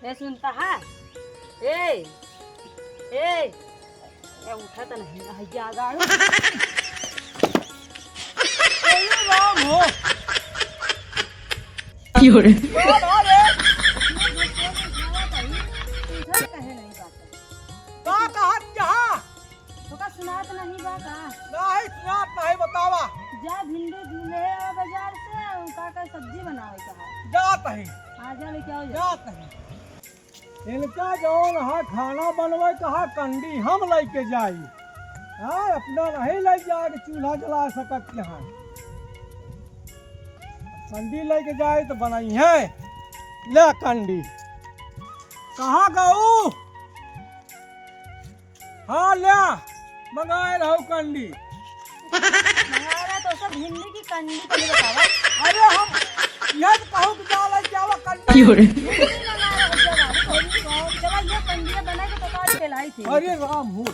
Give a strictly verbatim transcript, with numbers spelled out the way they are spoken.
ए, सुनता है? ए, ए, ए, उठा तो नहीं, है क्या गाड़ू? अरे राम हो। क्यों रे? बाबा रे। उठा कहे नहीं बात। का कहत यहाँ? तोका सुनात नहीं बा का? नहीं सुनात नहीं, बतावा। जा भिंडी ले आवा बाजार से, और का का सब्जी बनावे का है। जात है। हाँ, जा लेके आओ, जा। जात है। इनका जौन हा खाना बनवे कहा कंडी हम लेके जाई। हाँ, अपना नहीं ले जाए के चूल्हा जला सकत के हाँ। कंडी लेके जाए तो बनाई है। ले कंडी। कहाँ गऊ? हाँ, ल्या, मंगाए रहो कंडी। मंगाए रहो तो सब भिंडी की कंडी को नहीं बतावा। अरे हम यह तो कहूँ कि जा ले, क्या हुआ कंडी? क्यों रे? भिंडी मंगाए रहो, जब अभी तो हम चला ये कंडी बनाए तो तोका आज खिलाई थी। अरे राम हो।